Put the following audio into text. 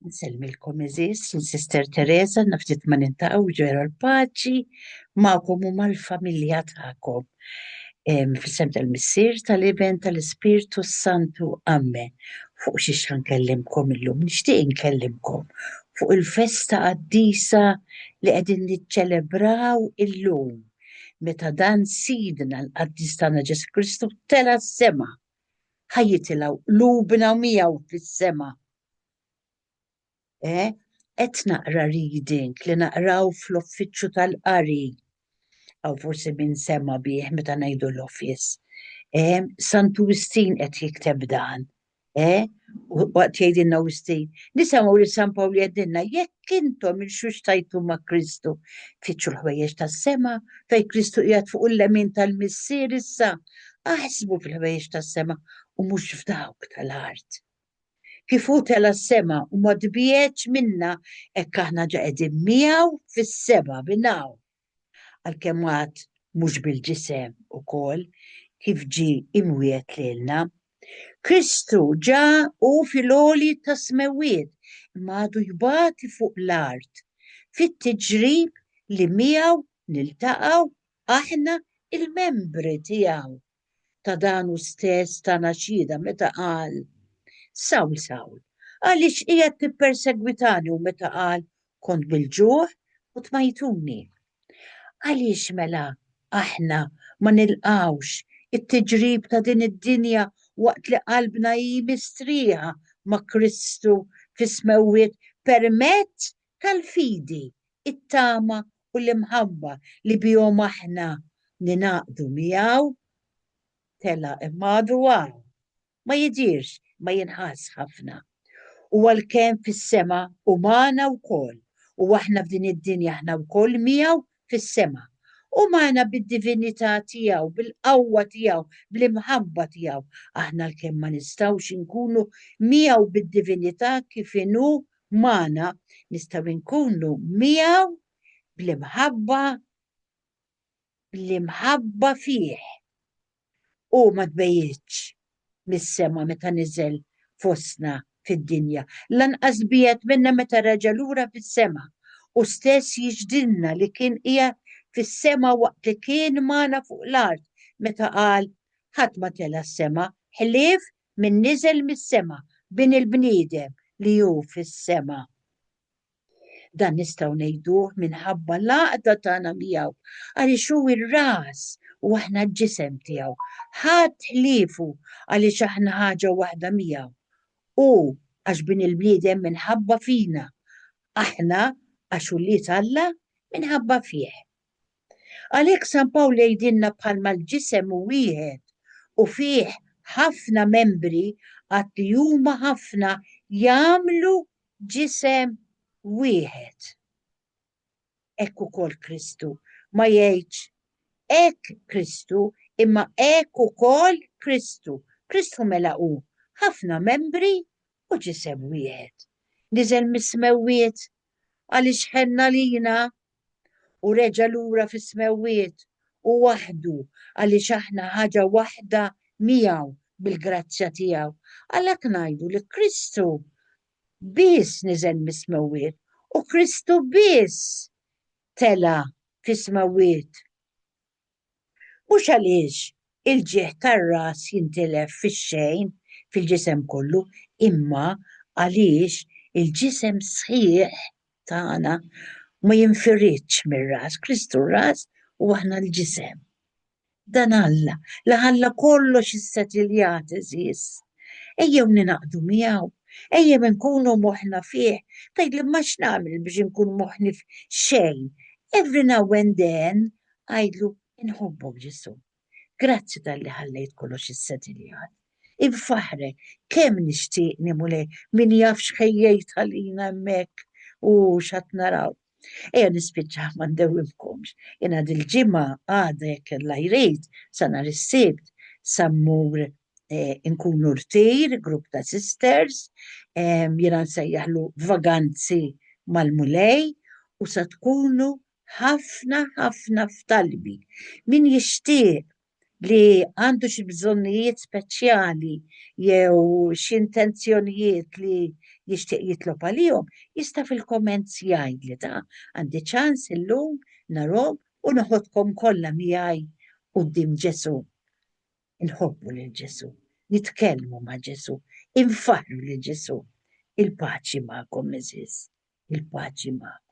Nsellmilkom eżis, Sister Teresa, naftit ma nintaqgħu ġera l-paċi magħkom u mal-familja tagħkom. Fis-sem tal-Missier, tal-Iben, tal-Ispirtu Santu. Amen. Fuq xiex ħankellimkom illum, nixtieq inkellimkom fuq il-festa qaddisa li qegħdin niċċelebraw illum meta dan sidna l-qaddis tagħna Ġesu Kristu tela' s-sema ħa jitilgħu qlubna miegħu fis-sema. Eh, qed naqra reading li naqraw fl-uffiċċju tal-qari. Aw forsi min sema bih meta ngħidu l-office. Eh, Santu Wistin qed jikteb dan. Eh, waqt jgħidilna Wistin, nisimgħu li San Pawl jgħidilna jekk intom irxuxtajtu ma' Kristu, fittxu l-ħwejjeġ tas-sema fejn Kristu qiegħed fuq il-lemin tal-Missier issa, aħsbu fil-ħwejjeġ tas-sema u mhux f'dawk tal-art. Kif hu tela' s-sema u ma tbiegħedx minna, hekk aħna ġa qegħdin miegħu fis-sema minn hawn. Għalkemm għad mhux bil-ġisem ukoll kif ġie imwiegħed lilna. Kristu ġa hu fil-għoli tas-smewwiet, imma għadu jbati fuq l-art fit-tiġrib li miegħu niltaqgħu aħna il-membri tiegħu. Ta' dan hu stess tana xhieda meta qal, Sawl, Sawl, għaliex qiegħed tippersegwitani u meta qal, Kont bil-ġuħ u tmajtuni. Għaliex mela aħna ma nilqgħux it-tiġrib ta' din id-dinja waqt li qalbna hi mistrieħa ma' Kristu fis-smewwiet permezz tal-fidi, it-tama u l-imħabba li bihom aħna ningħaqdu miegħu? Tela' imma għadu hawn. Ma jidhirx imma jinħass ħafna. U għalkemm fis-sema hu magħna wkoll, u aħna f'din id-dinja aħna wkoll miegħu fis-sema. Hu magħna bid-divinità tiegħu, bil-qawwa tiegħu, bl-imħabba tiegħu. Aħna għalkemm ma nistgħux inkunu miegħu bid-divinità kif inhu magħna, nistgħu nkunu miegħu bl-imħabba bl-imħabba fih. Hu ma tbejjitx mis-sema meta niżel fostna fid-dinja, lanqas tbiegħed minna meta reġa' lura fis-sema. Hu stess jixhdilna li kien qiegħed fis-sema waqt li kien magħna fuq l-art meta qal, Ħadd ma tela' s-sema ħlief min niżel mis-sema, Bin il-bniedem li hu fis-sema. Dan nistgħu ngħiduh minħabba l-għaqda tagħna miegħu, għaliex hu r-ras u aħna l-ġisem tiegħu. Ħadd ħliefu għaliex aħna ħaġa waħda miegħu. Hu għax bin il-bniedem minħabba fina, aħna għax ulied Alla minħabba fih. Għalhekk San Pawl jgħidilna bħalma l-ġisem hu wieħed u fih ħafna membri għad li huma ħafna jagħmlu ġisem wieħed. Hekk ukoll Kristu ma jgħidx hekk Kristu imma hekk ukoll Kristu. Kristu mela hu ħafna membri u ġisem wieħed. Niżel mis-smewwiet għaliex ħenn għalina u reġa' lura fis-smewwiet u waħdu għaliex aħna ħaġa waħda miegħu bil-grazzja tiegħu. Għalhekk ngħidu li Kristu biss niżel mis-smewwiet u Kristu biss tela' fis-smewwiet. Mhux għaliex il-ġieħ tar-ras jintilef fix-xejn fil-ġisem kollu, imma għaliex il-ġisem sħiħ tagħna ma jinfiridx mir-ras, Kristu r-ras u aħna l-ġisem. Dan Alla li ħalla kollox issettiljat għeżież. Ejjew ningħaqdu miegħu, ejjew inkunu moħħna fih. Tgħidli imma x'nagħmel biex inkun moħħni f'xejn? Every now and then Għidlu, inħobbok Ġesù. Grazzi talli ħallejt kollox issettiljat. Infaħħrek, kemm nixtieqni Mulej, min jaf x'ħejjejt għalina hemmhekk u x'għad naraw. Ejja nispiċċa ma ndewwimkomx. Jiena dil-ġimgħa għada jekk Alla jrid, sa nhar is-Sibt sa mmur eh, nkunu rtir, grupp ta' sisters, jiena nsejjaħlu vaganzi mal-Mulej u sa tkunu ħafna ħafna f'talbi. Min jixtieq li għandu xi bżonnijiet speċjali jew xi intenzjonijiet li jixtieq jitlob għalihom, jista' fil-comments jgħidli ta' għandi ċans illum narhom u noħodkom kollha miegħi quddiem Ġesù. Inħobbu lil Ġesù, nitkellmu ma' Ġesù, infaħħru lil Ġesù. Il-paċi magħkom, għeżież, il-paċi magħkom.